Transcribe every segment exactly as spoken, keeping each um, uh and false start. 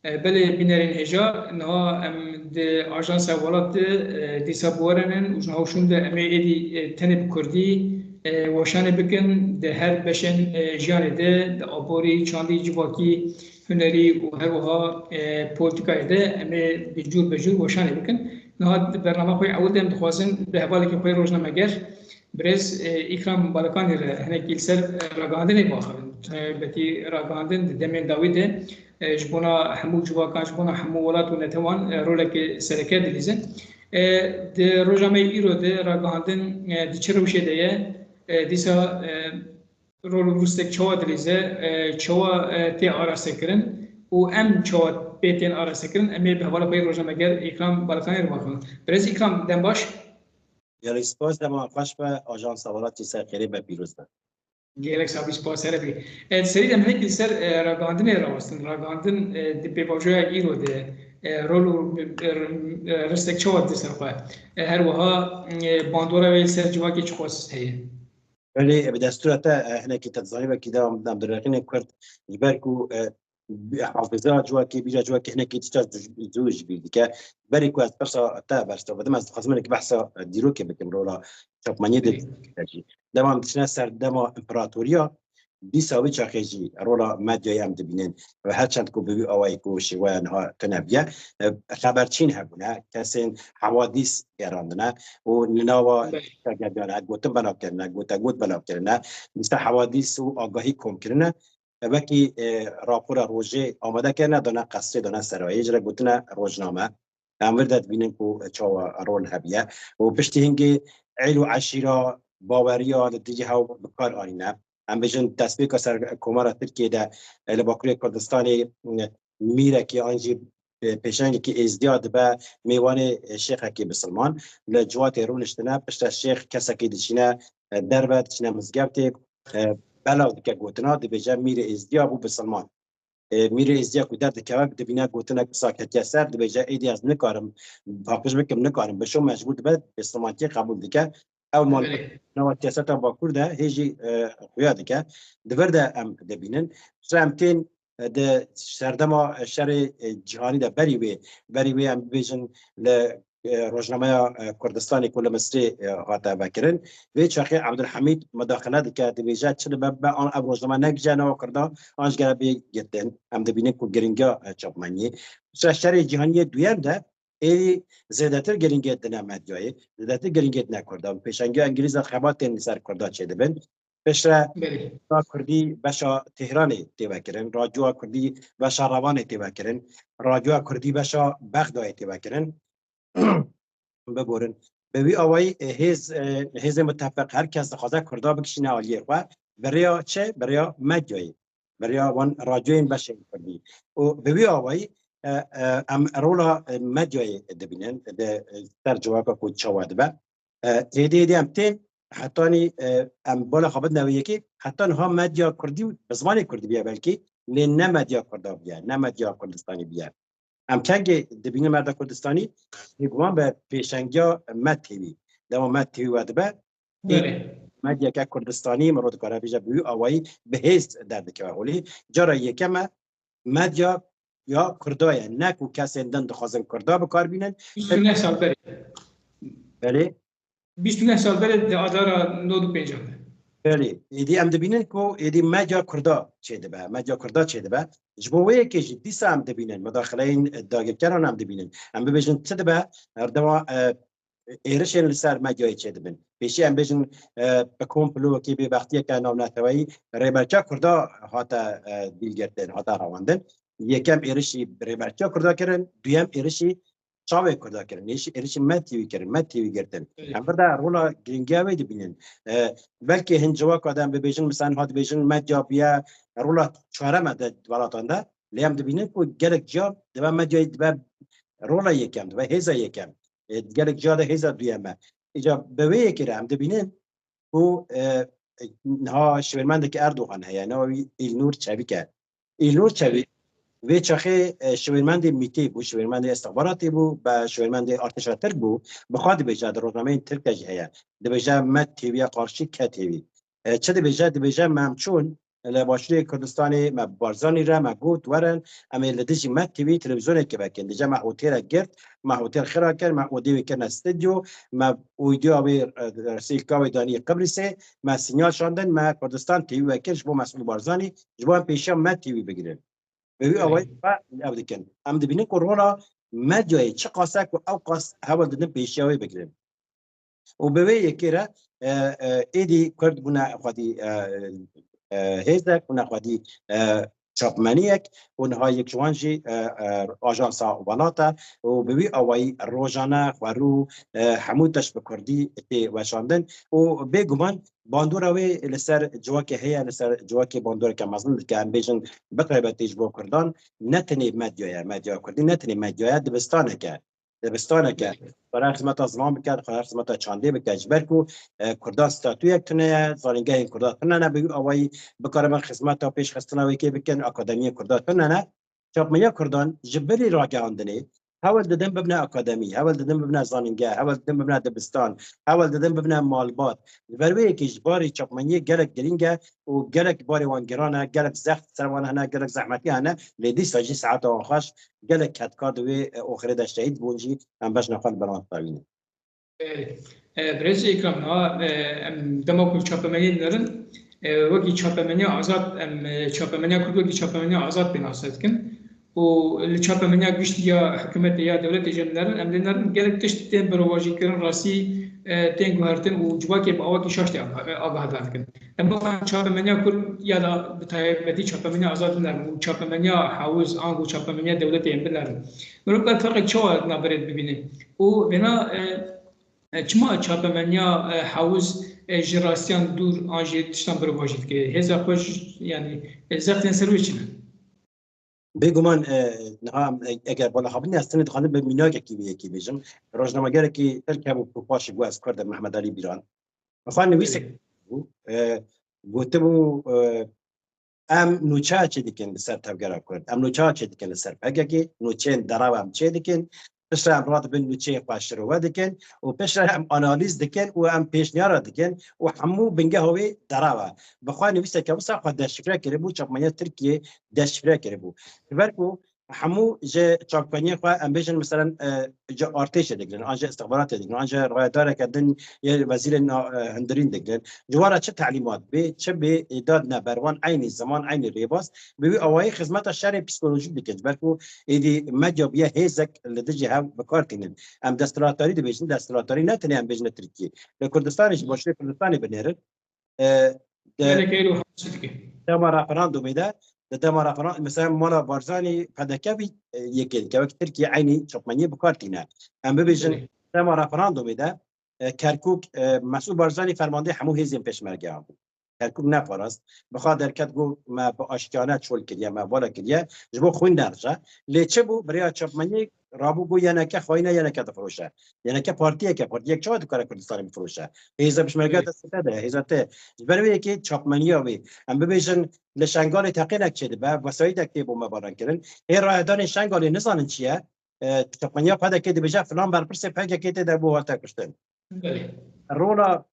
E, belê bînerên hêja, niha em di Ajansa Welat de, e, dîsa biwerinin û ji niha û şûn de em ê êdî, e, tenê bi kurdî, e, weşanê bikin. Di her beşên, e, jiyanê de, di aborî, çandî, civakî, hunerî û her wiha, e, polîtîkayê de em ê bi cûr be cûr weşanê bikin. Niha di bernama xwe ewil de em dixwazin bi hevalekî xwe rojnameger, Birêz, e, Îkram Balakanî re hinekî li ser, e, ragihandinê biaxivin. Taybetî ragihandin di demên dawî de, e, ji bona hemû civakan, ji bona hemû welat û netewan, e, roleke sereke dilîzin. E, di roja me îro de ragihandin, e, di çi rewşê de ye? E, dîsa, e, rol û rûstek çawa dilîze, e, çawa, e, tê arastekirin û em çawa pê tên arastekirin? Em ê bi hevala xwe yê rojnameger Îkram Balakanî re biaxivin. Birêz Îkram, dem baş. Gelek spas, dema xweş be, Ajansa Welat jî ser xêrê be, pîroz be. Gelek sax bî, spas here bî. E, serî de em hinekî li ser, e, ragihandinê rawestin. Ragihandin, e, di pêvajoya îro de, e, rol û, e, e, ristek çawa dide ser xwe? E, her wiha, e, bandora wê li ser civakê çiqas heye? Belê, bi destûra te, e, hinekî te dizanî, wekî de em, em di rêxînê Kurd, ji ber ku, e, bi-, hafiza civakê, bîra civakê hinekî tişta zû, zû ji bîr dike. Berî ku ez pirsa te bersiva bidim, ez dixwazim hinekî behsa, e, dîrokê bikim, rola çapmaniyê de jî. Dema em diçine ser dema împeratoriya, dîsa wî çaxê jî rola medyayê em dibînin. Ve her çend ku bi wî awayî ku şêweya niha tune bûye, e, xeberçîn hebûne, kesên hewadîs gerandine û li nava şagirdiyane gotin belav kirine, gotegot belav kirine. Dîsa hewadîs û agahî kom kirine. Wekî, e, rapora rojê amade kirine, dane qesrê, dane serayê, ji re gotine rojname. Em vir de dibînin ku çawa rol hebiye. Û piştî hingê êl û eşîra, baweriya li dijî hev bi kar anîne. Em bêjin destpêka ser Komara Tirkiyê de, e, li Bakurê Kurdistanê, e, mîrekî an jî, e, pêşengekî êzdiya dibe mêvanê, e, şêxekî bisilman. Li ciwatê rûniştine, piştre şêx kesekî dişîne, e, derve, diçine mizgeftê, e, belav dike gotina, dibêje mîrê êzdiya bû bisilman. E, mîrê êzdiya ku derdikeve, dibîne gotinek qisa ketiye ser, dibêje êdî ez nikarim paqij bikim, nikarim bişom, mecbûr dibe, bisilmantiyê qebûl dike. Ew mal nava siyaseta Bakur de hê jî, e, xuya dike. Di vir de em dibînin. Ji em tên, e, di serdema şerê, e, cîhanî de berî wê, berî wê em bibêjin li, e, rojnameya, e, Kurdistanê ku li Misrê, e, hate vekirin. Vê çaxê Abdulhamîd mudaxile dike, dibêje çi dibe bibe, an ev rojname negije nava Kurda, an jî gere bê girtin. Em dibînin ku giringiya, e, çapmeniyê. Ji şerê cîhanî yê duyem de êdî zêdetir giringiyê dine medyayê, zêdetir giringiyê dine Kurda. Bi pêşengiya Îngilîzan xebat tên li ser Kurda çêdibin. Piştre Belê. Radyoya Kurdî beşa Tehranê tê vekirin, Radyoya Kurdî beşa Rewanê tê vekirin, Radyoya Kurdî beşa Bexdayê tê vekirin. Biborin. Bi wî awayî, e, hêz, e, hêzên mitefiq, her kes dixwaze Kurda bikişîne aliyê xwe. Bi rêya çi? Bi rêya medyayê. Bi rêya wan radyoyên beşên Kurdî. Û bi wî awayî, e, e, em rola, e, medyayê dibînin, di, e, ser civaka ku çawa dibe. E, hêdî hêdî em tên, hetanî, e, em bala xwe bidine wê yekê, heta niha medya Kurdî bi zimanê Kurdî bûye belkî, lê ne medya Kurda bûye, ne medya Kurdistanî bûye. Em kengê dibînin merda Kurdistanî, bêguman be pêşengiya Med T V. Dema Med T V we dibe, ê Belê. Medyeke Kurdistanî, mirov dikare bêje bi wî awayî bi hêz derdikeve holê. Cara yekem e, medya ya Kurda ye. Ne ku kesên din dixwazin Kurda bi kar bînin. Bîst û neh sal berê. Belê. Bîst û neh sal berê di adara nod û pêncan de. Belê. Êdî em dibînin ku êdî medya Kurda çêdibe. Medya Kurda çêdibe. Ji bo wê yekê jî dîsa em dibînin, mudaxileyên dagirkeran em dibînin. Em bibêjin çi dibe, her dema, e, êrişên li ser medyayê çêdibin. Pêşî em bêjin, e, bi komplo wekî bêbextiyeke navneteweyî rêbertiya Kurda hate, e, dîlgirtin, hate rewandin. Yekem êrişî rêbertiya Kurda kirin, duyem êrişî çavê Kurda kirin, êrişî, êrişî Med T V kirin, Med T V girtin. Evet. Em vir de rola giringiya wê dibînin. E, belkî hin civaka de em bibêjin, mesela niha dibêjin medya bûye rola çarem e di welatan de, lê em dibînin ku gelek ciya dibe medyayê dibe rola yekem, dibe hêza yekem. E, gelek ciya de hêza duyem e. Îca bi wê yekê re em dibînin ku, e, niha şiwêrmendekî Erdogan heye, nava wî Îlnur Çevik e. Îlnur Çevik vê çaxê, e, şiwêrmendê MÎT'ê bû, şiwêrmendê istixbaratê bû, be şiwêrmendê artêşa Tirk bû, bi xwe dibêje, di rojnameyên Tirk de jî heye. Dibêje Med T V'ye qarşî ke T V. E, çi dibêje? Dibêje me em çûn, li Başûrê Kurdistanê me bi Barzanî re me got, werin, em ê li dijî Med T V televîzyonekê vekin. Dije me otêlek girt, me otêl xira kir, me odê wê kirine stûdyo, me odya wê, e, sîlka wê danî Qibrîsê, me sînyal şandin, me Kurdistan T V vekir ji bo Mesûd Barzanî, ji bo em pêşiya Med T V bigirin. Bi wî awayî xwe ev dikin. Em dibînin ku rola medyayê çiqas e ku ew qas hewl didin pêşiya wê bigirin. Û bi wê yekê re, e, e, êdî Kurd bûne xwedî, e, e, hêzek, bûne xwedî, e, çapmeniyek û niha yek ji wan jî, e, e, ajansa welat e û bi wî awayî rojane xwerû, e, hemû tişt bi kurdî tê weşandin û bêguman bandora wê li ser civakê heye, li ser civakê bandoreke mezin dike. Em bêjin bi taybetî ji bo kurdan, ne tenê medyaya, medyaya kurdî ne tenê medyaya, dibistaneke. Dibistaneke xwe re xizmeta ziman bike, xwe re xizmeta çandê bike. Ji ber ku, e, kurdan statuyek tune ye, zanîngehên kurdan tune ne bi wî awayî bikaribin xizmeta pêşxistina wê kê bikin, akademiyên kurdan tune ne. Çapmeniya kurdan ji bilî ragihandinê hewl didin bibine akademî, hewl didin bibine zanîngeh, hewl didin bibine dibistan, hewl didin bibine malbat. Ji ber wê yekê ji barî çapmeniyê gelek girîng e û gelek barê wan giran e, gelek zext ser wan hene, gelek zehmetî hene, lê dîsa jî saeta wan xweş, gelek kedkar di wê, e, oxirê de şehîd bûn jî em bejna xwe li ber wan dixwînin. Belê. E, Birêz Îkram, niha, e, em dema ku çapemeniyê dinerin, e, wekî çapemeniya azad, em, e, çapemeniya Kurd wekî çapemeniya azad pênase dikin. Û li çapemeniya giştî ya hikûmetê ya dewletê jî em dinerin, em dê nerin gelek tişt tên berovajîkirin, rastî, e, tên guhertin û civakê bi awakî şaş tê aga-, e, agahdar dikin. Em bixwazin çapemeniya Kurd ya da bi taybetî çapemeniya azad binerin û çapemeniya Hewz ango çapemeniya dewletê em binerin. Mirov kar ferqek çawa di navberê de bibîne? Û vêna, e, e, çima çapemeniya, e, Hewz, e, ji rastiyan dûr an jî tiştan berovajî dike? Hêza xwe ji, yanî, e, zextên ser wê çi ne? Bêguman, e, niha, e, eger bala xwe bidin, ez tenê dixwazim bi mînakekî wê yekê bêjim. Rojnamegerekî Tirk hebû ku paşê got ez Kurd im, Mehmet Alî Bîran. Xwe nivîsek bû, e, gotibû, e, em nûçeya çêdikin li ser tevgera Kurd, em nûçeya çêdikin li ser P K K, nûçeyên derew em çêdikin, piştre em radibin nûçeyê xwe şirove dikin û piştre em analîz dikin û em pêşniyara dikin û hemû bingeha wê derew e. Bi xwe nivîseke wisa xwe deşifre kiribû, çapmeniya Tirkiyê deşifre kiribû. Ji ber ku hemû ji çapmeniyê xwe, em bêjin, meselen, e, ji artêşê digirin, an ji istixbaratê digirin, an ji rayedareke din yê wezîrên na-, e, hundirîn digirin. Ji wan re çi telîmat bê, çi bê, êdad ne ber wan eynî ziman, eynî rêbaz. Bi wî awayî xizmeta şerê psîkolojîk dikin. Ji ber ku êdî medya bûye hêzek li dijî hev bi kar tînin. Em desthilatdarî dibêjin, desthilatdarî ne tenê em bêjin li Tirkiyê. Li Kurdistanê jî, başûrê Kurdistanê binêrin. E, de-, Gelek êro hewsî dike. Dema referandumê de, di dema referan-, mesela mala Barzanî P D K bî, e, yekê dike. Wek Tirkiye eynî çapmeniyê bi kar tîne. Em bibêjin, Belê. Dema referandumê de, e, Kerkûk, e, Mesûd Barzanî fermandê hemû hêzên pêşmergeyan bû. Kerkûk neparast. Bi xwe derket got, me bi aştiyane çol kiriye, me vala kiriye. Ji bo xwîn nerije. Lê çi bû? Bi rêya çapmeniyê rabû got Y N K xwayîne, Y N K difiroşe. Y N K partiyek e, partiyek çawa dikare Kurdistanê bifiroşe? Hêza pêşmerge Ê. destê te de ye, hêza te. Ji ber wê yekê çapmeniya wê. Em bibêjin li Şengalê teqînek çêdibe, vesayîtek tê bomebaran kirin. Ê rayedanê Şengalê nizanin çi ye? E, çapmeniya P D K dibêje filan berpirsê P K K tê de bû hate kuştin. Belê. Rola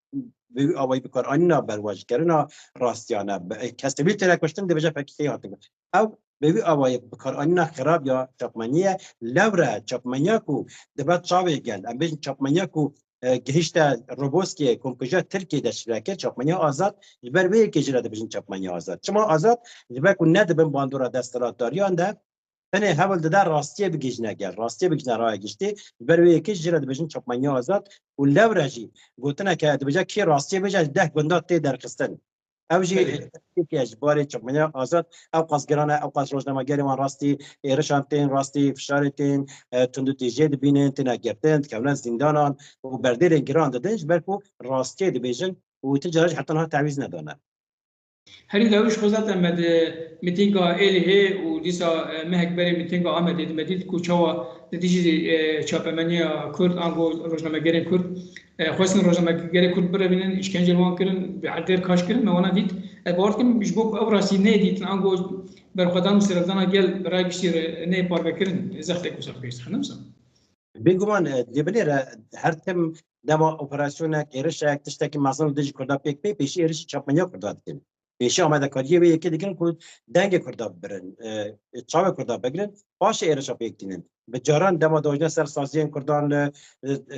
bi wî awayî bikaranîna berwajîkirina rastiyane, bi-, kesê wî têne kuştin dibêje P K K hatin. Ew bi wî awayî bikaranîna xirab ya çapmenî ye. Lewre çapmeniya ku dibe çavê gel, em bêjin çapmeniya ku, e, gihişte Roboskê, komkujiya Tirkiyê deşifre kir, çapmeniya azad, ji ber wê yekê jî re dibêjin çapmeniya azad. Çima azad? Ji ber ku ne di bin bandora desthilatdariyan de, tenê hewl dide rastiyê bigihîjine gel, rastiyê bigihîjine raya giştî. Ji ber wê yekê jî re dibêjin çapmeniya azad û lewre jî gotineke dibêje kê rastiyê bêje ji deh gunda tê derxistin. Ew jî Belê. yekê ji barê çapmeniya azad ew qas giran e, ew qas rojnamegerê wan rastî êrişan tên, rastî fişarê tên, e, tundûtîjiyê dibînin, têne girtin, dikevine zîndanan û berdêlên giran didin ji ber ku rastiyê dibêjin û tu cara jî heta niha tewîz nedane. Herî lawîş xwe zaten me di mîtînga Êlihê û dîsa, e, mehek berê mîtînga Amedê di me dît ku çawa di dijî, e, çapemeniya Kurd, ango rojnamegerên Kurd, e, xwestin rojnamegerê Kurd birevînin, îşkence li wan kirin, bi erdê kaş kirin, me wana dît. Ez bawer dikim ji bo ku ew rastî neyê dîtin, ango berxwedan û serhildana gel bi raya giştî re neyê parvekirin, zextê ku ser pêş dixin, ne wisa? Bêguman, e, lê binêre her tim dema operasyonek, êrişek, tiştekî mezin li dijî Kurda pêk bê, pêşî êrişî çapmeniya Kurda dikin. Pêşî amadekariyê wê yekê dikin ku dengê Kurda bibirin, e, çavê Kurda bigirin, paşê êrişa pêk tînin. Bi caran dema dojne ser saziyên Kurdan li, e, e,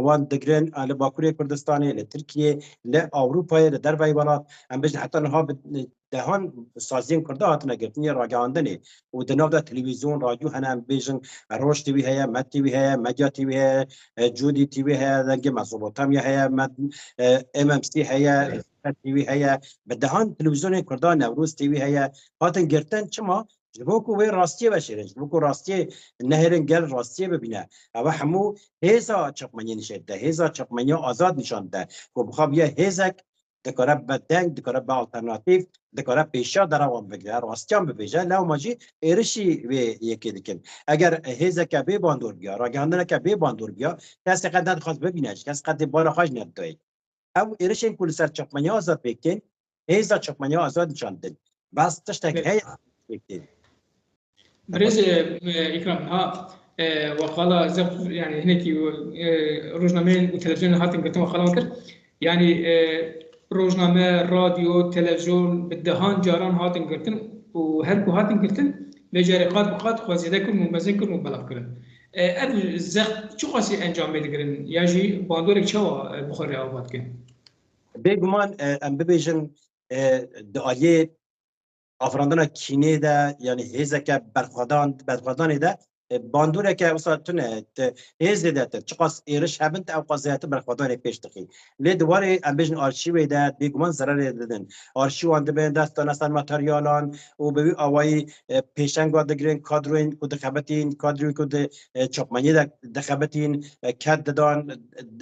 wan digirin, e, li Bakurê Kurdistanê, li Tirkiyê, li Ewropayê, li derveyî welat, em bêjin heta niha bi, e, dehan saziyên Kurda hatine girtin yê ragihandinê û di nav de televîzyon, radyo hene, em bêjin Roj T V heye, Med T V heye, Medya T V heye, e, Cûdî T V heye, Dengê Mezopotamya heye, Med, e, M M C heye, T V heye, bi dehan televîzyonên Kurda, Newroz T V heye, hatin girtin. Çima? Ji bo ku wê rastiyê veşêrin, ji bo ku rastiyê nehêrin gel rastiyê bibîne. Ewe hemû hêza çapmeniyê nişê dide, hêza çapmeniya azad nîşan dide. Ku bixwe biye hêzek, dikare be deng, dikare be alternatîf, dikare pêşiya derewan bigire, rastiyan bibêje, lewma jî êrişî wê yekê dikin. Eger hêzeke bê bandor biya, ragihandineke bê bandor biya, kesê qet nedixwaz bibîne jî, kes qetê bala xwe jî nedidayê. Ew êrişên ku li ser çapmeniya azad pêk tên, hêza çapmeniya azad nîşan didin. Bes tiştek Be- heye pêk tên. Birêz, e, e, Îkram, ha, e, waqala zef, yani hinekî, e, rojnameyên û televîzyonên hatin girtin, waqala wan kir. Yani, e, rojname, radyo, televîzyon bi dehan caran hatin girtin û her ku hatin girtin, vê carê qat bi qat xwe zêde kirin û mezin kirin û belav kirin. E, ev zext çiqasî encamê digirin ya jî bandorek çawa, e, bi xwe re ava dikin? Bêguman, e, em bibêjin, e, di aliyê afirandina kînê de, yani hêzeke berxwedan, berxwedanê de, e, bandoreke wisa tune, te, hê zêdetir. Çiqas êriş hebin, te ewqas zêdetir berxwedanê pêş dixî. Lê di warê, em bêjin arşîvê de, bêguman zererê didin. Arşîvan dibin, destdane ser materyalan û bi wî awayî, e, pêşenga digirin, kadroyên ku dixebitîn, kadroyên ku di, e, çapmeniyê de dixebitîn, e, ked didan,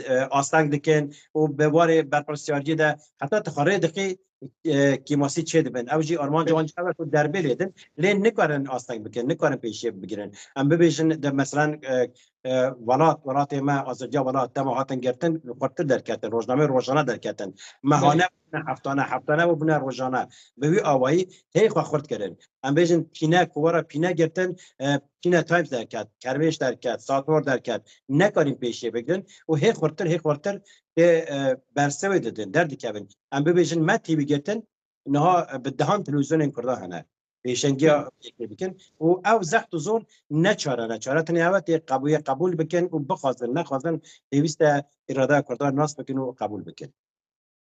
e, asteng dikin û bi warê berpirsyariyê de heta tu xwe rê dixî, e, kêmasî çêdibin. Ew jî armanca wan ew e ku derbê lê din, lê nikarin asteng bikin, nikarin pêşiyê bigirin. Em bibêjin de, meselen, e, e, welat, welatê me, azadiya welat, dema hatin girtin, xurttir derketin, rojnameyê rojane derketin. Mehane bûne heftane, heftane bûne rojane. Bi wî awayî hê xwe xurt kirin. Em bêjin pîne, ku were pîne girtin, e, Pîne Times derket, Kermêş derket, Sator derket. Nekarîn pêşiyê bigirin û hê xurttir, hê xurttir tê, e, bersivê didin, derdikevin. Em bibêjin me T V girtin, niha, e, bi dehan televîzyonên Kurda hene. Pêşengiya yekê bikin û ew zext û zor ne çare, ne çare. Tenê ew e tê qebûye qebûl bikin û bixwazin, nexwazin, pêwîst e îradeya Kurdan nas bikin û qebûl bikin.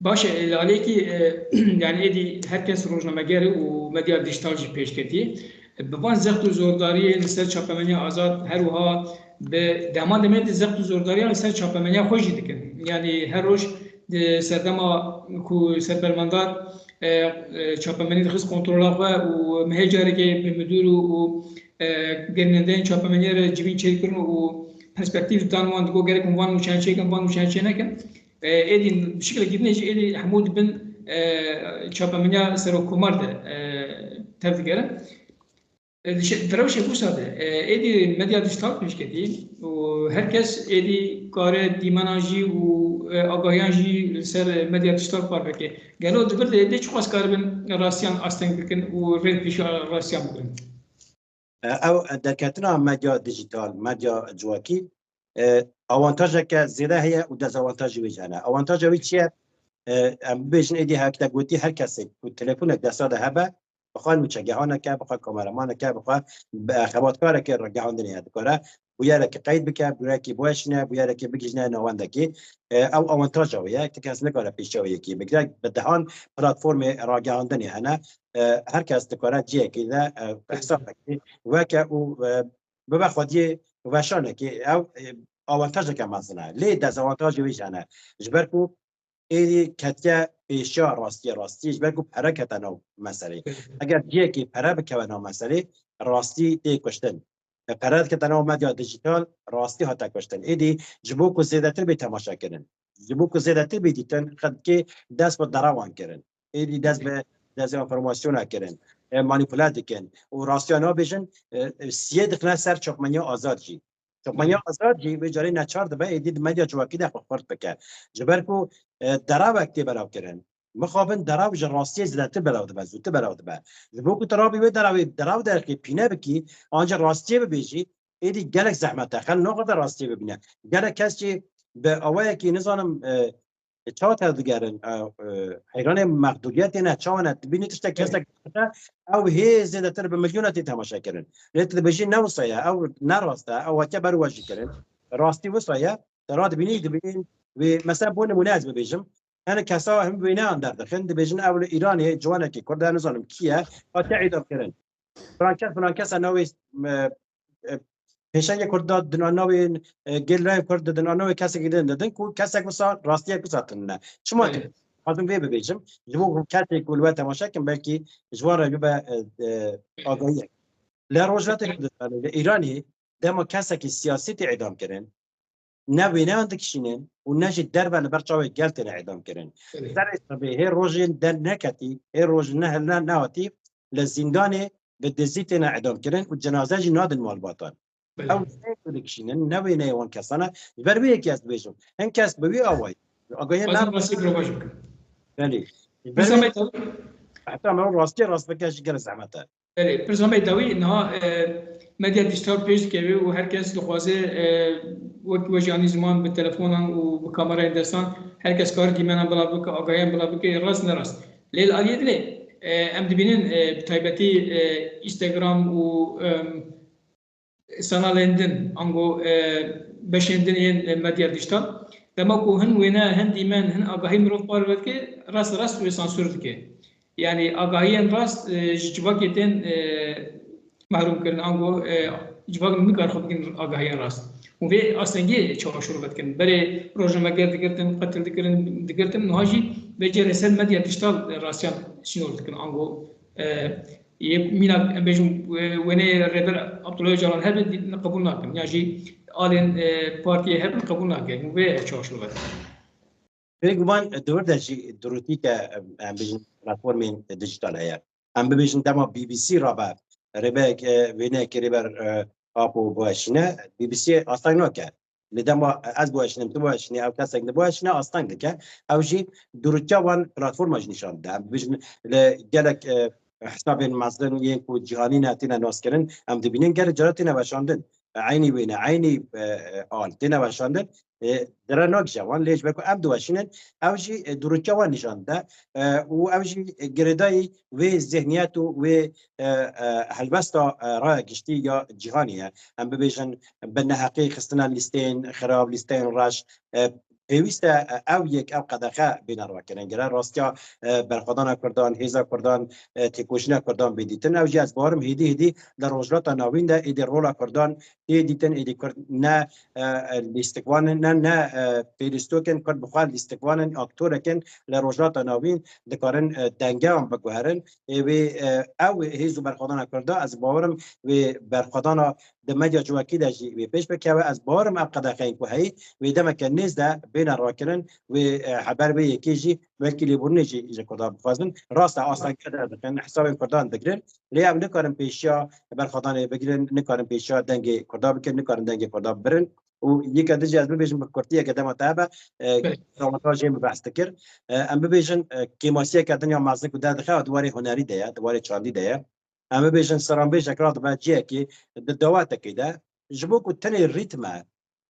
Baş e, li aliyekî, e, yani êdî her kes rojnameger û medya dîjîtal jî pêş ketiye. Bi van zext û zordariyê li ser çapemeniya azad, her wiha bi deman demê de zext û zordariya li ser çapemeniya xwe jî dikin. Yani her roj di serdema ku serpermendar, e, e, çapemenî dixist kontrola xwe û mehê carekê bi midûr û, û, e, gerînendeyên çapemeniyê re civîn çêkirin û perspektîf dan wan, digot gerek hûn van nûçeyan çêkin, van nûçeyan çê nekin. E, êdî bi şiklekî din jî êdî hemû dibin, e, çapemeniya serokkomar de, e, tev digerin. E, di şe-, di rewşek wisa de, e, êdî medya dîjîtal pêşketî û her kes êdî kare dîmena jî û, e, agahiyan jî li ser medya dîjîtal parve ke. Gelo di vir de êdî çiqas karibin rastiyan asteng bikin û rê pêşiya rastiyan bigirin? E, ew derketina medya dîjîtal, medya civakî, e, awantajeke zêde heye û dezawantajê wê jî hene. Awantaja wê çi ye? E, em bibêjin êdî heke te gotî her kesê ku telefonek desta de hebe, bi xwe nûçegehaneke, bi xwe kameramaneke, bi xwe be-, xebatkareke ragihandinê heye, dikare bûyerekê qeyd bike, bûyerekê biweşîne, bûyerekê bigihîjne navendekê. E, ew awantaja wê ye, ti kes nikare pêşiya wê yekê bigire. Bi dehan platformê ragihandinê hene. E, her kes dikare cihekê de, e, hesabekê weke û, e, bibe xwediyê weşanekê. Ew, e, awantajeke mezin e. Lê dezawantajê wê jî hene. Ji ber ku êdî ketiye pêşiya rastiyê, rastiyê ji ber ku pere kete nav meselê. Eger cihekê pere bikeve nav meselê, rastî tê kuştin. E, pere dikete nav medya dîjîtal, rastî hate kuştin. Êdî ji bo ku zêdetir bê temaşekirin, ji bo ku zêdetir bê dîtin, xelkê dest bi derewan kirin. Êdî dest bi dezenformasyona kirin. E, manîpule dikin. Û rastiya nabêjin, e, e, siyê dixine ser çapmeniya azad jî. Çapmeniya azad jî vê carê neçar dibe, êdî di medya civakî de xwe xurt bike. Ji ber ku, e, derewek tê belavkirin. Mixabin derew ji rastiyê zêdetir belav dibe, zûtir belav dibe. Ji bo ku tu rabî wê derewê, derew derxî pîne bikî, an ji rastiyê bibêjî, êdî gelek zehmet e. Xelk naxwaze rastiyê bibîne. Gelek kes jî bi awayekî, nizanim, e, E, çawa tevdigerin? E, e, heyranê mexdûriyetê ne, çawa ne? Dibînî tiştek kesek dibêje, ew hê zêdetir bi milyona tê temaşe kirin. Lê tu dibêjî ne wisa ye, ew ne rast e, ew hatiye ber we jî kirin. Rastî wisa ye, te radibînî, dibînî wê, mesela bo nimûne ez bibêjim, hene kesa him wêneyan derdixin, dibêjin ew li Îranê ciwanekî Kurd e, nizanim kî ye, hatiye îdam kirin. Filan kes, filan kes e navê, e, e, pêşengê Kurd da dina navê, e, gerîlayên Kurd didin, a navê kesekî din didin ku kesek wisa rastiyek wisa tune. Çima tu Belê. Dixwazim vê bibêjim, ji bo kesê ku li we temaşe kin, belkî ji wan re bibe, e, e, agahiyek. Li Rojhilatê Kurdistanê, li Îranê dema kesekî siyasî tê îdam kirin, ne wêneyan dikişînin û ne jî derve li ber çavê gel têne îdam kirin. Belê. Serê sibê hê rojên derneketî, hê roj ne, ne, nehatî li zîndanê bi dizî têne îdam kirin û cenaze jî nadin malbatan. Belê. Ew wêneyê ku dikişînin, ne wêneyê wan kesan e. Ji ber wê yekê ez dibêjim. Hin kes bi wî awayî. Agahiyê Xwazim me rastî berovajî bikim. Belê. Ji ber Pirsa wê me dawî. Heta me rastiyê rast bike jî gelek zehmet e. Belê, pirsa me dawî niha, e, medya dîjîtal pêş dikeve û her kes dixwaze, e, wek we jî anî ziman bi telefonan û bi kamerayên destan her kes kar dîmenan bila bike, agahiyan bila bike, rast ne rast. Lê li aliyê dinê, e, em dibînin, e, bi taybetî, e, Instagram û, em, sanalên din, ango, e, beşên din yên, e, medya dîjîtal. Dema ku hin wêne, hin dîmen, hin agahî mirov parve dike, rast rast wê sansûr dike. Yanî agahiyên rast, e, ji civakê tên, e, mehrûm kirin, ango, e, civak nikar xwe bikin agahiyên rast. Û vê astengiyê çawa şûr vedikin. Berê rojnameger digirtin, qetil dikirin, digirtin, niha jî vê cihê li ser medya dîjîtal, e, rastiyan sînor dikin, ango, e, yê mîna, em bêjin, e, wêneyê Rêber Abdullah Ocalan hebe, dî-, qebûl nakin. Ya jî alên, e, partiyê hebin qebûl nakin. Û vê çawa şûr vedikin. Bêguman di wir de jî durûtî ke, em, em bêjin platformên dijîtal heye. Em bibêjin dema B B C rabe, rêberek, e, wêneyekê rêber, e, Apo biweşîne, B B C asteng nake. Lê dema ez biweşînim, tu biweşînî, ew kesek din biweşîne, asteng dike. Ew jî durûtiya wan platforma jî nîşan dide. Em bibêjin li gelek, e, hesabên mezin yên ku cîhanî ne têne naskirin, em dibînin gelek cara têne weşandin. Eynî wêne, eynî, e, e, al têne weşandin. E, dire nagije wan, lê ji ber ku em diweşînin, ew jî, e, durûtiya wan nîşan dide, e, û ew jî girêdayî wê zihniyet û wê, e, e, helbesta, e, raya giştî ya cîhanê ye. Em bibêjin, bi neheqî xistina lîsteyên xirab, lîsteyên reş, e, pêwîst e, e, ew yek, ev qedexe bêne rakirin. Gere rastiya, e, berxwedana Kurdan, hêza Kurdan, e, têkoşîna Kurdan bê dîtin. Ew jî ez bawerim hêdî hêdî li Rojhilata Navîn de êdî rola Kurdan tê dîtin, êdî Kurd ne, e, e, lîstikvan in, ne, ne, e, pêlîstok in, Kurd bi xwe lîstikvan in, aktorek in li Rojhilata Navîn, dikarin, e, dengeyan biguherin. Ê wê, e, ew hêz û berxwedana Kurda, ez bawerim wê berxwedana di medya civakî de jî wê pêş bikeve. Ez bawerim ev qedexeyên ku heyî wê demeke nêz de bêne rakirin, wê, e, heber wê yekê jî belkî lêborînê jî ji Kurdan bixwazin. Rast e, astengî derdixin, hesabên Kurdan digirin. Lê ew nikarin pêşiya berxwedanê bigirin, nikarin pêşiya dengê Kurda bikin, nikarin dengê Kurda bibirin. Û yeke din jî ez bibêjim bi kurtiyeke dema te hebe, e, Belê. Dawantajê min behs dikir. E, em bibêjin, e, kêmasiyeke din ya mezin ku derdixe, di warê hunerî de ye, di warê çandî de ye. Em bibêjin, stranbêjek radibe cihekê, di dawetekê de, ji bo ku tenê rîtme,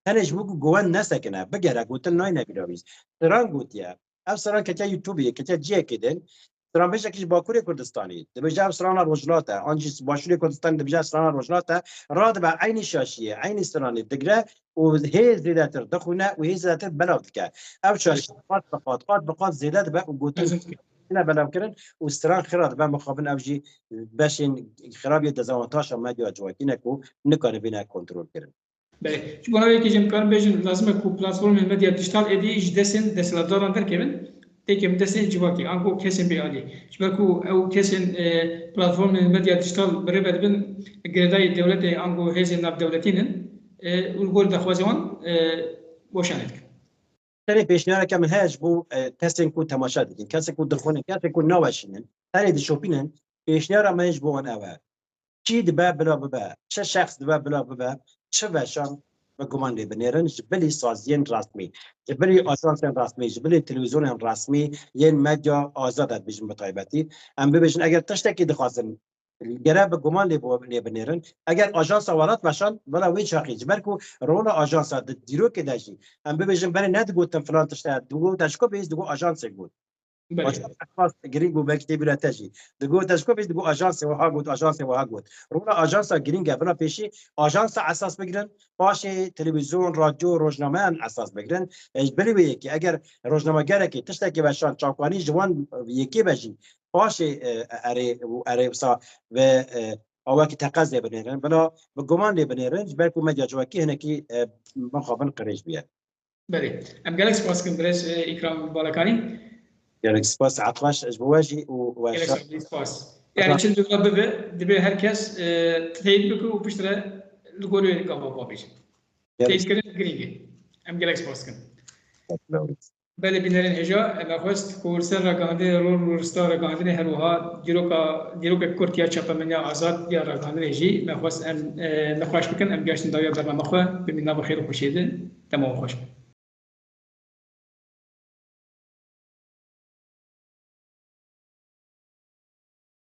tenê ji bo ku guwen nesekine, bigere, gotin nayne bîra wî. Stran gotiye. Ev stran ketiye YouTube-ê, ketiye cihekê din. Stranbêjekî ji Bakurê Kurdistanê. Dibêje ev strana Rojhilat e. An jî Başûrê Kurdistanê dibêje ev strana Rojhilat e. Radibe eynî şaşiyê, eynî stranê digre û hê zêdetir dixwîne û hê zêdetir belav dike. Ev şaşî qat bi qat, qat bi qat zêde dibe û gotin Mezin dike. Têne belavkirin û stran xira dibe mixabin, ev jî beşên xirab yê dezavantaja medya civakî ne ku nikarin bêne kontrolkirin. Belê. Ji bona wê yekê jî em karin bêjin, lazim e ku platformên medya dîjîtal êdî ji destên desthilatdaran derkevin, têkevin destê civakê, ango kesên bêalî. Ji ber ku ew kesên, e, platformên medya dîjîtal birêve dibin, girêdayî dewletê ango hêzên navdewletî nin, e, û li gor daxwazê wan, e, weşanê dikin. Tenê pêşniyareke min heye ji bo, e, kesên ku temaşe dikin, kesên ku dixwînin, kesên ku naweşînin, tenê dişopînin, pêşniyara me ji bo wan ew e. Kî dibe bila bibe, çi şexs dibe bila bibe, çi weşan bi guman lê binêrin, ji bilî saziyên resmî, ji bilî ajansên resmî, ji bilî televîzyonên resmî yên medya azad e dibêjin bi taybetî. Em bibêjin, eger tiştekî dixwazin, Gere bi guman lê bo-, lê binêrin. Eger ajansa welat veşan, bila wê çaxî, ji ber ku rola ajansa di dîrokê de jî, em bibêjin berê nedigotin filan tişt e, digot eşkopê, digot ajansê got. Belê. Ajans esas girîng bû, belkî tê bîra te jî. Digot eşkopê, digot ajansê wiha got, ajansê wiha got. Rola ajansa girîng e, bila pêşî ajansa esas bigirin, paşê televîzyon, radyo, rojnameyan esas bigirin. E, ji bilî wê yekê, eger rojnamegerekê tiştekê veşan çakanî ji wan yekê be jî, paşê, e, erê û erê wisa ve, e, awakî teqez lê binêrin, bila bi guman lê binêrin, ji ber ku medya civakî hinekî, e, mixabin qirêj bûye. Belê. Em gelek spas dikin birêz, e, Îkram Balakanî. Gelek spas Etbaş, ji bo we jî û we Gelek şa- spas, spas. Yani çi dibê bibe, dibê her kes, e, teyit bike û piştre li gor wê gava bavêje. Gelek Teyit kirin girîng e. Em gelek spas dikin. Belê bînerên hêja, me xwest ku li ser ragihandinê rol û rista ragihandinê her wiha dîroka, dîrokek kurt ya çapemeniya azad ya ragihandinê jî me xwest em, e, nîqaş bikin, em geştin dawiya bernama xwe, bimînin nava xêr û xweşiyê de, dema we xweş.